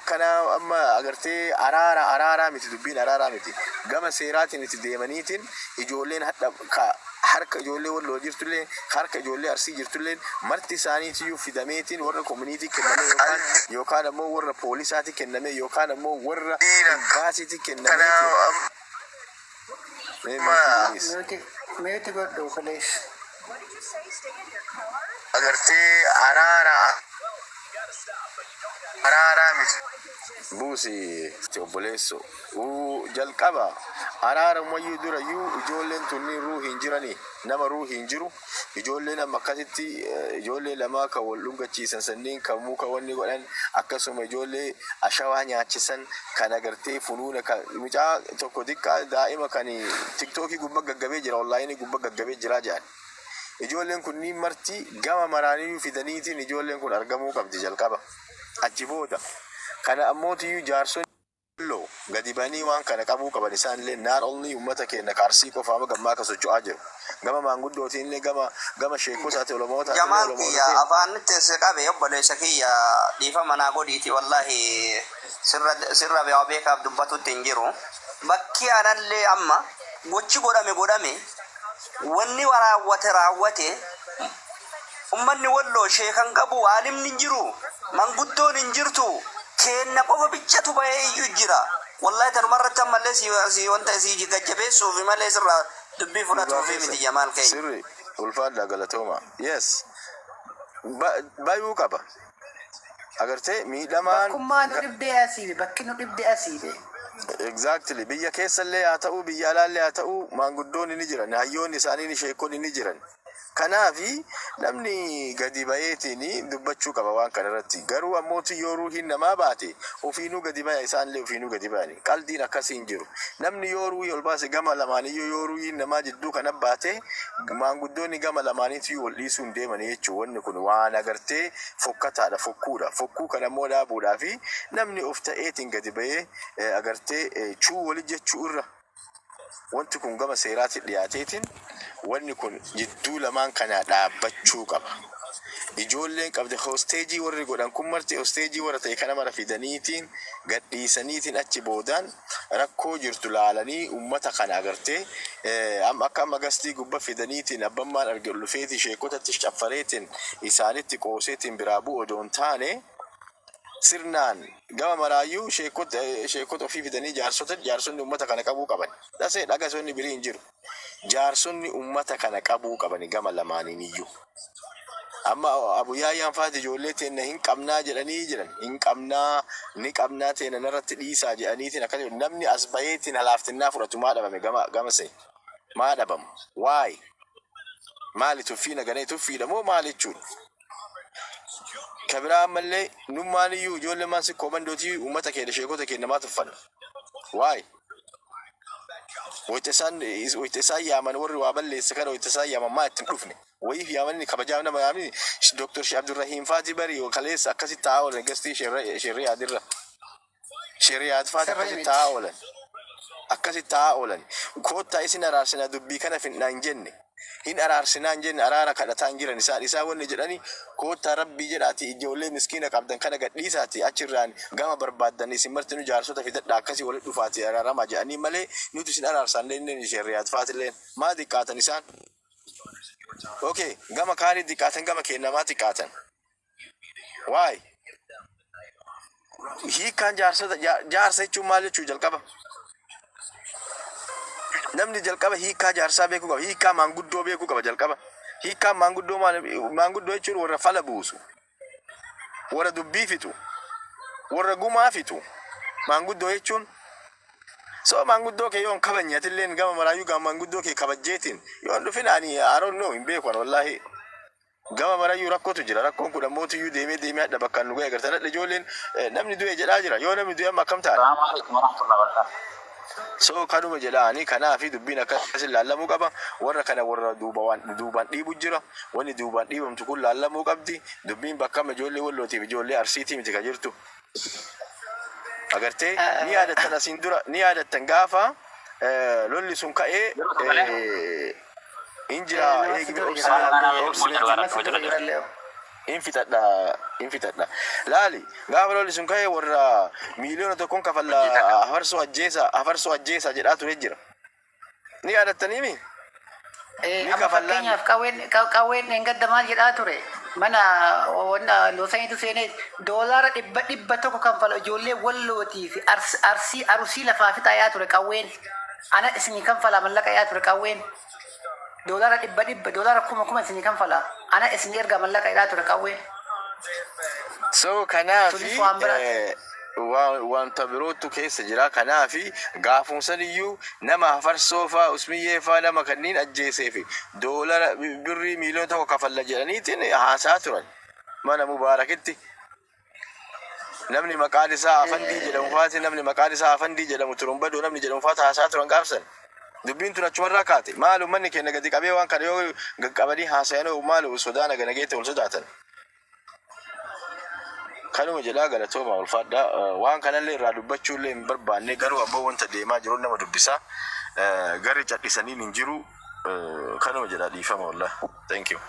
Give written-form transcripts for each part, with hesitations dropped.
Akkanaa amma agartee araara araaraa miti, dubbiin araaraa miti. Gama seeraatiin itti deemaniitiin ijoolleen hadha ka harka ijoollee Walloo jirtullee, harka ijoollee Arsii jirtullee, marti isaaniitiyyuu fidameetiin warra community kenname yookaan ammoo warra poolisaati kenname yookaan ammoo warra embassy kennameetiin. Mee mute please. Mute, mute godhu, please. Agartee araara araaraa miti. Buusi, obboleesso. Jalqaba araaramumayyuu durayyuu ijoolleen tunniin ruuhii hin jiranii, nama ruuhii hin jiru. Ijoolleen amma akkasitti ijoollee lamaa kan wal dhungachiisan sanniin, kan muka wanni godhan, akkasuma ijoollee ashawaa nyaachisan kan agartee funuuna kan mucaa tokko xiqqaa daa'ima kan TikTokii gubbaa gaggabee jira, online gubbaa gaggabee jira jedhan. Ijoolleen kunniin marti gama maraaniyyuu fidaniitiin ijoolleen kun argamuu qabdi jalqaba. Achi booda. Kana ammootiyyuu jaarsonni Walloo gadi banii waan kana qabuu qaban. Isaan illee not only uummata keenya Arsii qofa amma gammaa akka socho'aa jiru. Gama maanguddootiin illee, gama sheekotaati, olomootaatiin illee Jamaal kiyya, olomootatiin. Afaan teesse qabe. Obboleessa kiyya, dhiifama naa godhiiti, wallahi sirra sirra waa beekaaf dubbatutti hin jiru. Bakki anallee amma gochi godhame godhame, wanni raawwate raawwate. Ummanni Walloo sheekan qabu, aalimni hin jiru, manguddoon hin jirtu, keenna qofa bichatu bahee iyyuu jira. Wallahi tanumarratti ammallee si wanta si gajjabeessuufi malee sirraa dubbii Dhugaa fudhatuufi keessa. miti, Jamaal keenya. Sirri, ulfaadha, galatooma. Yes. Bayuu qaba. Agartee miidhamaan Bakkummaa nu dhibdee asiibe, bakki nu dhibdee asiibe. Exactly. Biyya keessallee haa ta'u, biyya alaallee haa ta'u, maanguddoonni ni jiran, hayyoonni isaanii ni sheekonni ni jiran. Kanaafi namni gadi bayeetiin dubbachuu qaba waan kana irratti. Garuu ammootu yoo ruuhiin namaa baate ofiinuu gadi baya, isaanillee ofiinuu gadi bayani. Qaldiin akkasii hin jiru. Namni yoo ruuhii ol baase, gama lamaaniyyuu yoo ruuhiin namaa jidduu kana baate, maanguddoonni gama lamaaniitu wal dhiisuu hin deemanii jechuudha. Wanni kun waan agartee fokkataadha, fokkuudha. Fokkuu kana immoo dhaabuudhaa fi namni of ta'eetiin gadi bahee agartee chuu wali jechuu irra wanti kun gama seeraatti dhiyaateetiin wanni kun jidduu lamaan kana dhaabbachuu qaba. Ijoolleen qabde hostage warri godhan kun marti hostage warra ta'e kana mara fidaniitiin gadhiisaniitiin achi boodaan rakkoo jirtu laalanii ummata kana agartee amma akka amma gastii gubba fidaniitiin abbammaan arge dhufeetii sheekotatti caffareetiin isaanitti qooseetiin biraa bu'u odoo hin taane, sirnaan gama maraayyuu sheekota ofii fidanii jaarsonni ummata kana qabuu qaban. Dhasee dhagasonni birii hin jiru. Jaarsonni ummata kana qabuu qabani gama lamaaniin iyyuu. Amma Abuyaayyaan faati ijoollee teenna hin qabnaa jedhanii jiran. Hin qabnaa, ni qabnaa, teenna narratti dhiisaa jedhaniitiin akkas namni as baheetiin halaaftinnaa fudhatu maa dhabame gama see? Maa dhabamu? Waay? Maali, tuffii naganee tuffiidha moo maal jechuudha? Kabiraa ammallee nummaan iyyuu ijoollee maan sikkoo mandootii uummata keenya sheekota keenya maa tuffanna? Waay? Wayita isaan yaaman, warri waa balleesse kana wayita isaan yaaman maa ittiin dhufne? Wayiif yaamanii kabajaa nama yaamanii Dr. Sheekh Abdurrahiim Faati bari kaleessa akkasitti taa'aa oolan gastii Sheerriyaad irra. Sheerriyaad Faati Sirrii akkasitti miti. taa'aa oolan. Akkasitti taa'aa oolan. Koottaa isin araarsinaa, dubbii kana finnaa hin jenne. Hin araarsinaa hin jenne, araara kadhataa hin jiran isaan. Isaan wanni jedhani, koottaa rabbii jedhaati ijoollee miskiina qabdan kana gadhiisaati achirraan gama barbaaddan isin martinu jaarsota fidadha, akkasii walitti dhufaati araaramaa jedhanii malee nuti isin araarsaan illee Sheerriyaad Faatilleen maa xiqqaatan isaan? Okay, gama kaanii xiqqaatan, gama kennamaa xiqqaatan. Waay? Hiikkaan jaarsota jaarsa jechuun maal jechuu jalqaba? Namni jalqaba hiikkaa jaarsaa beekuu qaba. Hiikkaa maanguddoo beekuu qaba jalqaba. Hiikkaan maanguddoo maal? Maanguddoo jechuun warra fala buusu, warra dubbii fixu, warra gumaa fixu. Maanguddoo jechuun so maanguddoo kee yoo hin kabajne, atilleen gama maraayyuu gama maanguddoo kee kabajjeetiin yoo hin dhufin, ani I don't know, hin beeku ani wallaahi. Gama marayyuu rakkootu jira. Rakkoon kun ammootiyyuu deemee deemee hadha bakkaan nu ga'e agartan. Hadha ijoolleen namni du'e jedhaa jira. Yoo namni du'e amma akkam ta'a? السلام عليكم ورحمة الله وبركاته. So kanuma jedhaani kanaafi dubbiin akkasin laallamuu qaba. Warra kana warra duuba waan duubaan dhiibu jira. Wanni duubaan dhiibamtu kun laallamuu qabdi. Dubbiin bakka amma ijoollee Wallootiif ijoollee Arsiitii miti ka jirtu. Agartee ni yaadattan, asiin dura ni yaadattan, gaafa lolli sun ka'ee hin jira. Nama Eegni si dura obsine jira. obsine Nama si dura jira illee. hin fixadha. Hin fixadha. Laali, gaafa lolli sun ka'e warra 1 miiliyoona kafalla Hojii takka. Afarsoo ajjeesa, afarsoo ajjeesa jedhaa ture jira. Ni yaadattaniimi? Ni Amma kafallaan. Fakkeenyaaf qawween dheengadda maal jedhaa ture? Mana wanna loosaniitu seenee doolaara 100 kanfala ijoollee Wallootii fi Arsii Arusii lafaa fixaa yaa ture qawween. Ana isinii kanfala mallaqa yaa ture qawween. Doolaara 100, doolaara 1000 isinii kanfala. Ana isinii erga mallaqa jedhaa ture qawween. So kanaafi Sunis waan biraati. Wanta birootu keessa jira. Kanaafi gaafuun saniyyuu nama afarsoo faa, usmiyyee faa, nama kanneen ajjeesee fi doolara birrii 1 miiliyoona kafalla jedhaniitiin haasaa turan. Mana Mubaarakitti. Namni maqaan isaa Afandii jedhamu faati, namni maqaan isaa Afandii jedhamu Turumbadoo namni jedhamu faati haasaa turan gaafsan. Dubbiin tun achumarraa kaate. Maal uummanni keenya gadi qabee waan kana yoo qaqqabanii haasayan maal sodaa naga nageette wal sodaatan? Kanuma jedhaa, galatooma, ulfaadhaa. Waan kanallee irraa dubbachuullee hin barbaanne, garuu abboo wanta deemaa jiru nama dubbisa. Garri cadhisaniin hin jiru. Kanuma jedhaa, dhiifama wallah. Thank you.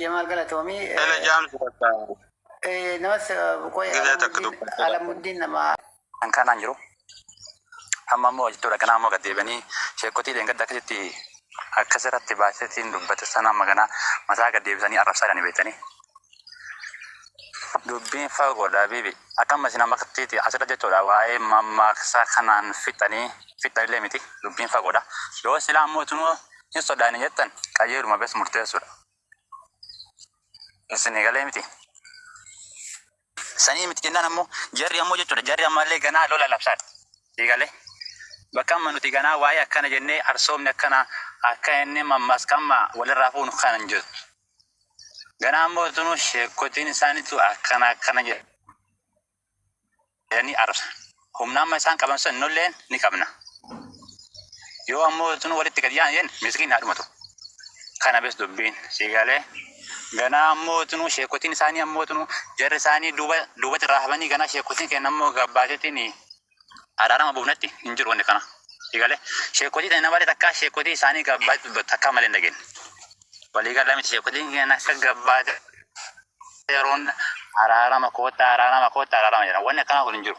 Jamaal, galatoomii. Ele jaamsi bakka Namas qoy Gizee takka dubbachuu Alamuddiin nama Kan kanaan jiru. Amma immoo jechuudha kanaa immoo gad deebi'anii sheekotii dheengadda akkasitti akkasirratti baasetiin dubbate sana amma ganaa mataa gad deebisanii arrabsaa jiranii beektanii. Dubbiin fagoodha bibi. Akka amma isin amma akkasitti asirra jechuudha waa'ee mammaaksa kanaan fixanii fixanillee miti, dubbiin fagoodha. Yoo silaa immoo tunuu hin sodaanne jettan qajeeluma bes murteessuudha. Isin galee miti. Sanii miti jennaan ammoo jarri ammoo jechuudha jarri ammallee ganaa lola labsaadha. Galee. Bakka amma nuti ganaa waa'ee akkana jennee arsoomni akkana akka inni mammaaksa amma walirraa fuunu kana hin jirtu. Ganaa ammoo tunu sheekotiin isaaniitu akkana akkana jedhanii arrabsa. Humna amma isaan qaban sun nulleen ni qabna. Yoo ammoo tunu walitti gadi yaa'an jenne miskiin haa dhumatu. Kana bes dubbiin si galee. Ganaa ammoo tunu sheekotiin isaanii ammoo tunu jarri isaanii duuba duubatti irraa hafanii ganaa sheekotiin kenna ammoo gabbaateetiin araarama buufnatti hin jiru wanni kana. Si galee, sheekotii tana malee takkaa sheekotii isaanii gabbaatti dubbatu takkaa malee hin dhageenye. Walii galaa miti, sheekotiin kenna akka gabbaate yeroon araarama koottaa, araarama koottaa, araarama jedhan, wanni akkanaa kun hin jiru.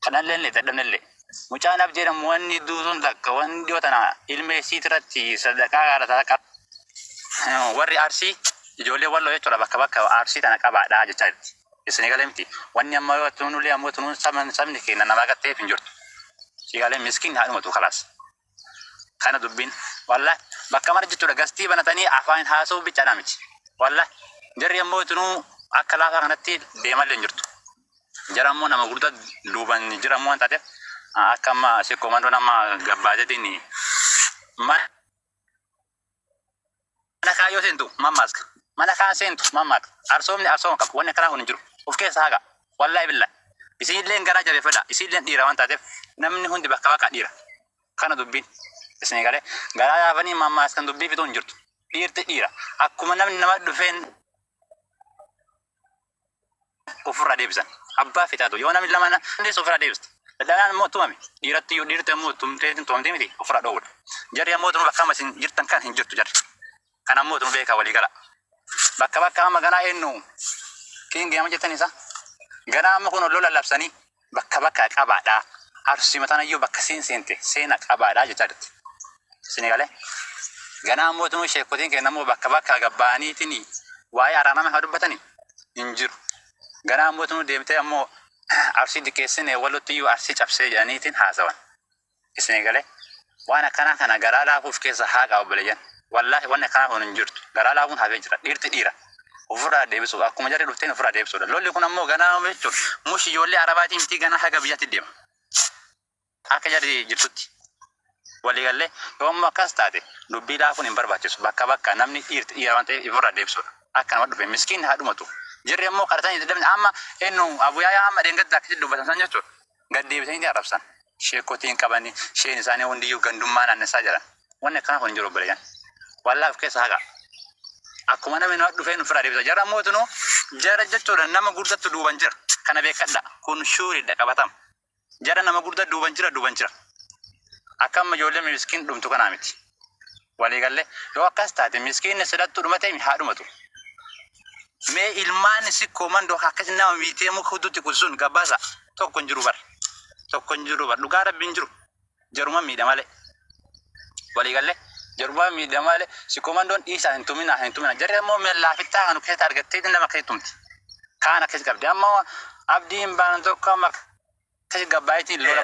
Kanallee illee dadhabnellee. Mucaan Abdii jedhamu wanni duutuun takka wanni dhiyoo tana ilma isiit irratti sadaqaa kadhataa qaba. Warri Arsii ijoollee Walloo jechuudha bakka bakka Arsii tana qabaadhaa jechaa jirti. Isin galee miti. Wanni amma yoo tunullee ammoo tunuun sabni keenya namaa gatteef hin jirtu. Si galee, miskiin haa dhumatu, kalaas. Kana dubbiin wallah bakka mara jechuudha gastii banatanii afaan haasa'uu bichaadhaa miti. Wallah jarri ammoo tunuu akka laafaa kanatti deemallee hin jirtu. Jara ammoo nama guddaa duuban jira ammoo waan taateef akka amma sikkoo mandoo nama gabbaateetiin mana kaayyoo seentu mammaaska. Mana kaan seentu mammaaska. Arsoomni arsooma qaba. Wanni akkanaa kun hin jiru. Of keessa haqa. Wallaahi billaa. Isinillee garaa jabeeffadha. Isinillee dhiira waan taateef namni hundi bakka bakka dhiira. Kana dubbiin. Isin galee garaa yaafanii mammaaskan dubbii fixuu hin jirtu. Dhiirti dhiira. Akkuma namni nama dhufeen ofirraa deebisan. Abbaa fixaatu. Yoo namni lama namni ofirraa deebistu. Dadhabaan immoo tumame. Dhiiratti iyyuu dhiirti immoo tumtee tumamtee miti ofirraa dhoowwudha. Jarri ammoo tunu bakka amma isin jirtan kan hin jirtu jarri. Kan ammoo tunu beekaa walii gala. Bakka bakka amma ganaa eenyu kiingi amma jettan isa. Ganaa amma kun lola labsanii bakka bakka qabaadhaa. Arsii mataan iyyuu bakka seen seente seena qabaadhaa jechaa jirti. Isin galee. Ganaa ammoo tunu sheekotiin kenna ammoo bakka bakka gabba'aniitiin waa'ee araarama haa dubbatanii hin jiru. Ganaa ammoo tunu deemtee ammoo Arsii diqqeessine, Wallotti iyyuu Arsii cabsee jedhaniitiin haasawan. Isin galee, waan akkanaa kana garaa laafuuf keessa haa qabu obboleeyyan. Wallaahi wanni akkanaa kun hin jirtu. Garaa laafuun hafee jira. Dhiirti dhiira. Ofirraa deebisuuf akkuma jarri dhufteen ofirraa deebisuudha. Lolli kun ammoo ganaa jechuun mush ijoollee Arabaatiin miti, ganaa haga biyyaatti deema. Akka jarri jirtutti. Waliigallee, yoo ammoo akkas taate dubbii laafuun hin barbaachisu. Bakka bakka namni dhiirti dhiira waan ta'eef ofirraa deebisuudha. Akka nama dhufe miskiin haa dhumatu. Jarri ammoo kadhatanii dadhabni amma eenyu abuyaayaa amma dheengadda akkasitti dubbatan san jechuudha. Gad deebisanii arrabsan. Sheekotiin qabanii sheen isaanii hundiyyuu gandummaa naannessaa jiran. Wanni akkanaa kun hin jiru obboleeyyan. Wallaahi of keessa haqa. Akkuma namni nama dhufeen ofirraa deebisa. Jara ammoo tunuu jara jechuudha nama guddattu duuban jira. Kana beekadha. Kun shuuriidha, qabatama. Jara nama guddaa duuban jira, duuban jira. Akka amma ijoollee miskiin dhumtu kanaa miti. Waliigallee, yoo akkas taate miskiinni sidattuu dhumatee haa dhumatu. Mee ilmaan Sikkoo Mandoo akkas nama miitee muka hudduutti kun gabaasa tokko hin jiru bar. Tokko hin jiru bar. Dhugaa Rabbi hin jiru. Jaruma miidha malee. Waliigallee jaruma miidha malee Sikkoo Mandoon dhiisaa hin tumina hin tumina. Jarri ammoo laafittaa kan keessatti argattee nama akkasii tumti. Kaan akkasii qabdi. Amma abdiin baan tokko amma akkasii gabbaayitiin lola.